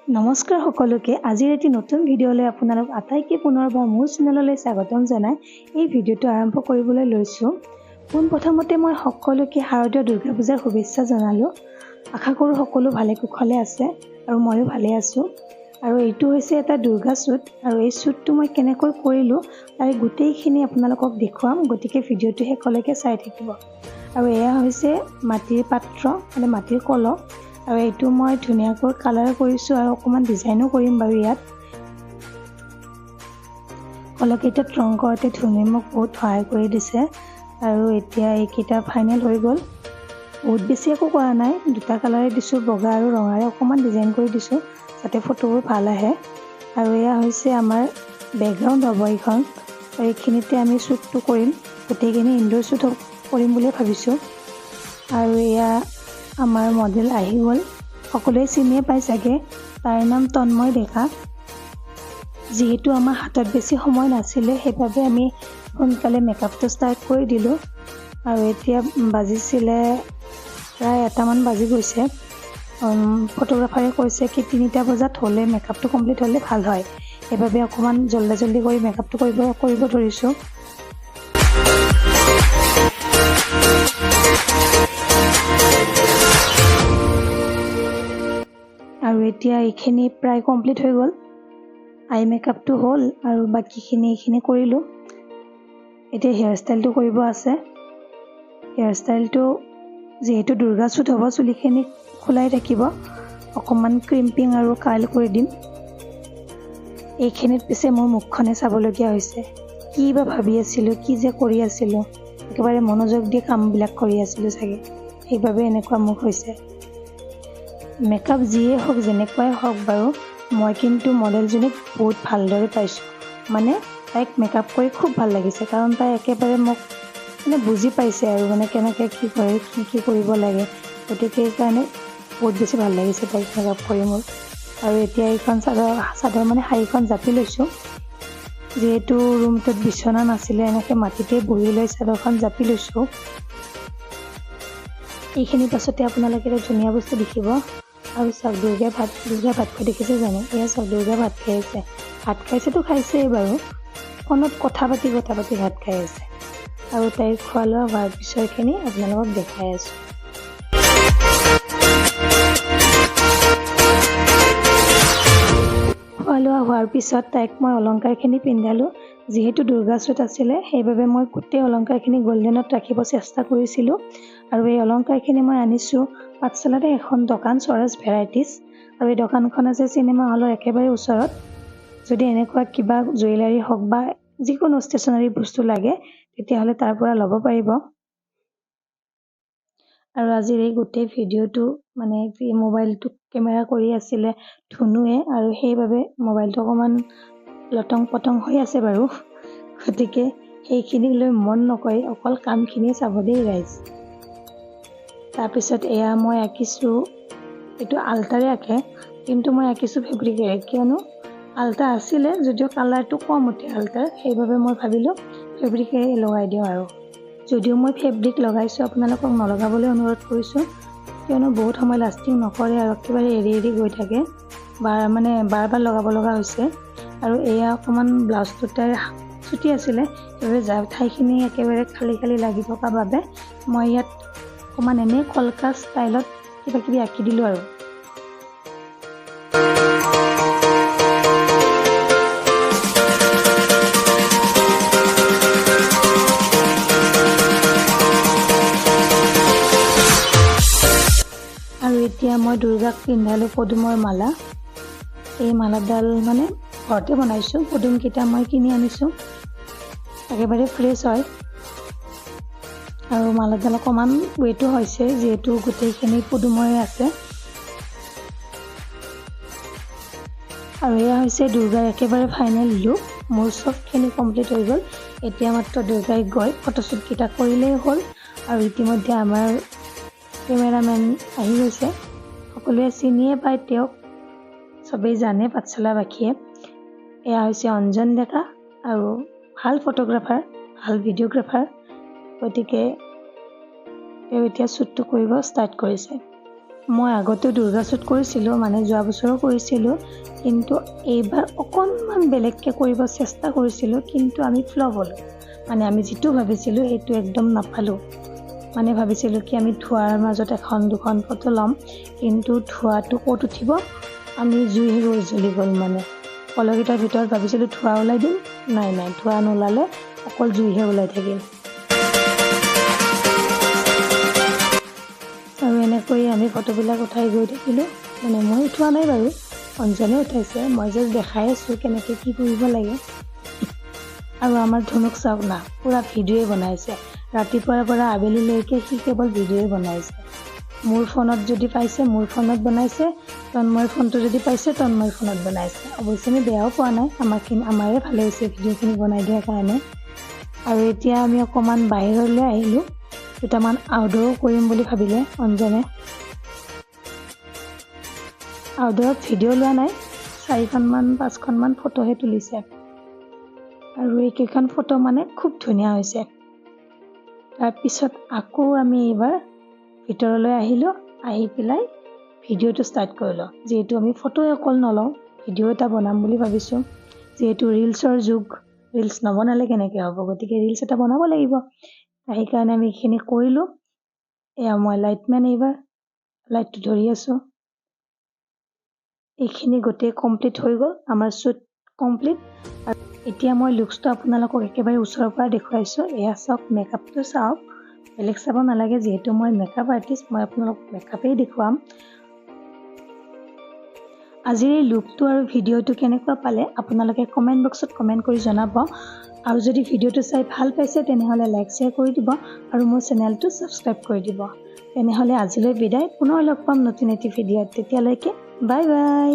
নমস্কাৰ সকলোকে, আজিৰ এটি নতুন ভিডিঅ'লৈ আপোনালোক আটাইকে পুনৰবাৰ মোৰ চেনেললৈ স্বাগতম জনাই এই ভিডিঅ'টো আৰম্ভ কৰিবলৈ লৈছোঁ। পোনপ্ৰথমতে মই সকলোকে শাৰদীয় দুৰ্গা পূজাৰ শুভেচ্ছা জনালোঁ। আশা কৰোঁ সকলো ভালে কুশলে আছে আৰু ময়ো ভালে আছোঁ। আৰু এইটো হৈছে এটা দুৰ্গা শ্বুট আৰু এই শ্বুটটো মই কেনেকৈ কৰিলোঁ তাৰে গোটেইখিনি আপোনালোকক দেখুৱাম, গতিকে ভিডিঅ'টো শেষলৈকে চাই থাকিব। আৰু এয়া হৈছে মাটিৰ পাত্ৰ, মানে মাটিৰ কলহ, আৰু এইটো মই ধুনীয়াকৈ কালাৰ কৰিছোঁ আৰু অকণমান ডিজাইনো কৰিম বাৰু। ইয়াত কলহকেইটাত ৰং কৰোঁতে ধুনুৱে মোক বহুত সহায় কৰি দিছে। আৰু এতিয়া এইকেইটা ফাইনেল হৈ গ'ল। বহুত বেছি একো কৰা নাই, দুটা কালাৰে দিছোঁ, বগা আৰু ৰঙাৰে অকণমান ডিজাইন কৰি দিছোঁ যাতে ফটোবোৰ ভাল আহে। আৰু এয়া হৈছে আমাৰ বেকগ্ৰাউণ্ড হ'ব এইখন, এইখিনিতে আমি শ্বুটটো কৰিম, গোটেইখিনি ইনডোৰ শ্বুট কৰিম বুলিয়ে ভাবিছোঁ। আৰু এয়া আমাৰ মডেল আহি গ'ল, সকলোৱে চিনিয়ে পায় চাগে, তাৰ নাম তন্ময় ডেকা। যিহেতু আমাৰ হাতত বেছি সময় নাছিলে, সেইবাবে আমি সোনকালে মেকআপটো ষ্টাৰ্ট কৰি দিলোঁ। আৰু এতিয়া বাজিছিলে প্ৰায় 1টামান বাজি গৈছে। ফটোগ্ৰাফাৰে কৈছে কি 3টা বজাত হ'লে মেকআপটো কমপ্লিট হ'লে ভাল হয়, সেইবাবে অকণমান জল্দি জল্দি কৰি মেকআপটো কৰিব ধৰিছোঁ। আৰু এতিয়া এইখিনি প্ৰায় কমপ্লিট হৈ গ'ল, আই মেকআপটো হ'ল আৰু বাকীখিনি এইখিনি কৰিলোঁ। এতিয়া হেয়াৰ ষ্টাইলটো কৰিব আছে। হেয়াৰ ষ্টাইলটো যিহেতু দুৰ্গা শ্বুট হ'ব, চুলিখিনি খোলাই থাকিব, অকণমান ক্ৰিম্পিং আৰু কাৰ্ল কৰি দিম। এইখিনিত পিছে মোৰ মুখখনে চাবলগীয়া হৈছে, কি বা ভাবি আছিলোঁ, কি যে কৰি আছিলোঁ, একেবাৰে মনোযোগ দি কামবিলাক কৰি আছিলোঁ চাগে, সেইবাবে এনেকুৱা মুখ হৈছে। মেকআপ যিয়ে হওক, যেনেকুৱাই হওক বাৰু, মই কিন্তু মডেলজনীক বহুত ভালদৰে পাইছোঁ। মানে তাইক মেকআপ কৰি খুব ভাল লাগিছে, কাৰণ তাই একেবাৰে মোক মানে বুজি পাইছে আৰু মানে কেনেকৈ কি কৰে, কি কি কৰিব লাগে, গতিকে সেইকাৰণে বহুত বেছি ভাল লাগিছে তাইক মেকআপ কৰি মোৰ। আৰু এতিয়া এইখন চাদৰ মানে শাৰীখন জাপি লৈছোঁ, যিহেতু ৰুমটোত বিচনা নাছিলে, এনেকৈ মাটিতে বহি লৈ চাদৰখন জাপি লৈছোঁ। এইখিনি পাছতে আপোনালোকে এটা ধুনীয়া বস্তু দেখিব। আৰু চাওক, দুৰ্গাই ভাত খোৱা দেখিছে জানো? এয়া চাওক, দুৰ্গাই ভাত খাই আছে। ভাত খাইছেতো খাইছেই বাৰু, ফোনত কথা পাতি কথা পাতি ভাত খাই আছে। আৰু তাইৰ খোৱা লোৱা হোৱাৰ পিছৰখিনি আপোনালোকক দেখাই আছোঁ। খোৱা লোৱা হোৱাৰ পিছত তাইক মই অলংকাৰখিনি পিন্ধালোঁ। যিহেতু দুৰ্গা শ্বুট আছিলে, সেইবাবে মই গোটেই অলংকাৰখিনি গল্ডেনত ৰাখিব চেষ্টা কৰিছিলোঁ। আৰু এই অলংকাৰখিনি মই আনিছোঁ পাঠশালাতে এখন দোকান, স্বৰাজ ভেৰাইটিজ। আৰু এই দোকানখন আছে চিনেমা হলৰ একেবাৰে ওচৰত। যদি এনেকুৱা কিবা জুৱেলাৰী হওক বা যিকোনো ষ্টেচনাৰী বস্তু লাগে, তেতিয়াহ'লে তাৰ পৰা ল'ব পাৰিব। আৰু আজিৰ এই গোটেই ভিডিঅ'টো মানে মোবাইলটো কেমেৰা কৰি আছিলে ধুনুৱে, আৰু সেইবাবে মোবাইলটো অকণমান লটং পটং হৈ আছে বাৰু, গতিকে সেইখিনিক লৈ মন নকৰি অকল কামখিনিয়ে চাব দেই ৰাইজ। তাৰপিছত এয়া মই আঁকিছোঁ, এইটো আল্টাৰে আঁকে, কিন্তু মই আঁকিছোঁ ফেব্ৰিকেৰে, কিয়নো আল্টা আছিলে যদিও কালাৰটো কম উঠে আল্টাৰ, সেইবাবে মই ভাবিলোঁ ফেব্ৰিকেৰে লগাই দিওঁ। আৰু যদিও মই ফেব্ৰিক লগাইছোঁ, আপোনালোকক নলগাবলৈ অনুৰোধ কৰিছোঁ, কিয়নো বহুত সময় লাষ্টিং নকৰে আৰু একেবাৰে এৰি এৰি গৈ থাকে, মানে বাৰ বাৰ লগাব লগা হৈছে। আৰু এয়া অকণমান ব্লাউজটো তাইৰ চুটি আছিলে, সেইবাবে ঠাইখিনি একেবাৰে খালী খালী লাগি থকাৰ বাবে মই ইয়াত অকণমান এনেই কলকা ষ্টাইলত কিবা কিবি আঁকি দিলোঁ আৰু। আৰু এতিয়া মই দুৰ্গাক পিন্ধালোঁ পদুমৰ মালা। এই মালাডাল মানে ঘৰতে বনাইছোঁ, পদুমকেইটা মই কিনি আনিছোঁ, একেবাৰে ফ্ৰেছ হয়। আৰু মালাডাল অকণমান ৱেইটো হৈছে, যিহেতু গোটেইখিনি পদুমৰে আছে। আৰু এয়া হৈছে দুৰ্গাৰ একেবাৰে ফাইনেল লুক। মোৰ চবখিনি কমপ্লিট হৈ গ'ল, এতিয়া মাত্ৰ দুৰ্গাই গৈ ফটোশ্বুটকেইটা কৰিলেই হ'ল। আৰু ইতিমধ্যে আমাৰ কেমেৰামেন আহি গৈছে, সকলোৱে চিনিয়ে পায় তেওঁক, চবেই জানে পাঠশালাবাসীয়ে। এয়া হৈছে অঞ্জন ডেকা, আৰু ভাল ফটোগ্ৰাফাৰ, ভাল ভিডিঅ'গ্ৰাফাৰ, গতিকে তেওঁ এতিয়া শ্বুটটো কৰিব ষ্টাৰ্ট কৰিছে। মই আগতেও দুৰ্গা শ্বুট কৰিছিলোঁ, মানে যোৱা বছৰো কৰিছিলোঁ, কিন্তু এইবাৰ অকণমান বেলেগকৈ কৰিব চেষ্টা কৰিছিলোঁ, কিন্তু আমি ফ্লপ হ'লোঁ। মানে আমি যিটো ভাবিছিলোঁ সেইটো একদম নাপালোঁ। মানে ভাবিছিলোঁ কি আমি ধোঁৱাৰ মাজত এখন দুখন ফটো ল'ম, কিন্তু ধোঁৱাটো ক'ত উঠিব, আমি জুই জ্বলি গ'ল। মানে কলকেইটাৰ ভিতৰত ভাবিছিলোঁ ধোঁৱা ওলাই দিম, নাই নাই, ধোঁৱা নোলালে, অকল জুইহে ওলাই থাকিল। আৰু এনেকৈয়ে আমি ফটোবিলাক উঠাই গৈ থাকিলোঁ। মানে মই উঠোৱা নাই বাৰু, অঞ্জনে উঠাইছে, মই জাষ্ট দেখাই আছোঁ কেনেকৈ কি কৰিব লাগে। আৰু আমাৰ ধুনুক চাওক না, পূৰা ভিডিঅ'ই বনাইছে। ৰাতিপুৱাৰ পৰা আবেলিলৈকে সি কেৱল ভিডিঅ'ই বনাইছে। মোৰ ফোনত যদি পাইছে মোৰ ফোনত বনাইছে, তন্ময়ৰ ফোনটো যদি পাইছে তন্ময়ৰ ফোনত বনাইছে। অৱশ্যে আমি বেয়াও পোৱা নাই, আমাৰে ভালে হৈছে ভিডিঅ'খিনি বনাই দিয়াৰ কাৰণে। আৰু এতিয়া আমি অকণমান বাহিৰলৈ আহিলোঁ, দুটামান আউটড'ৰো কৰিম বুলি ভাবিলে অঞ্জনে। আউটড'ৰত ভিডিঅ' লোৱা নাই, 4খনমান 5খনমান ফটোহে তুলিছে। আৰু এইকেইখন ফটো মানে খুব ধুনীয়া হৈছে। তাৰপিছত আকৌ আমি এইবাৰ ভিতৰলৈ আহিলোঁ, আহি পেলাই ভিডিঅ'টো ষ্টাৰ্ট কৰিলোঁ। যিহেতু আমি ফটো অকল নলওঁ, ভিডিঅ' এটা বনাম বুলি ভাবিছোঁ। যিহেতু ৰিলচৰ যুগ, ৰিলচ নবনালে কেনেকৈ হ'ব, গতিকে ৰিলচ এটা বনাব লাগিব। সেইকাৰণে আমি এইখিনি কৰিলোঁ। এয়া মই লাইটমেন, এইবাৰ লাইটটো ধৰি আছোঁ। এইখিনি গোটেই কমপ্লিট হৈ গ'ল, আমাৰ শ্বুট কমপ্লিট। আৰু এতিয়া মই লুকছটো আপোনালোকক একেবাৰে ওচৰৰ পৰা দেখুৱাইছোঁ। এয়া চাওক, মেকআপটো চাওক, বেলেগ চাব নালাগে, যিহেতু মই মেকআপ আৰ্টিষ্ট, মই আপোনালোকক মেকআপেই দেখুৱাম। আজিৰ এই লুকটো আৰু ভিডিঅ'টো কেনেকুৱা পালে আপোনালোকে কমেণ্ট বক্সত কমেণ্ট কৰি জনাব। আৰু যদি ভিডিঅ'টো চাই ভাল পাইছে তেনেহ'লে লাইক শ্বেয়াৰ কৰি দিব আৰু মোৰ চেনেলটো ছাবস্ক্ৰাইব কৰি দিব। তেনেহ'লে আজিলৈ বিদায়, পুনৰ লগ পাম নতুন এটি ভিডিঅ'ত। তেতিয়ালৈকে বাই বাই।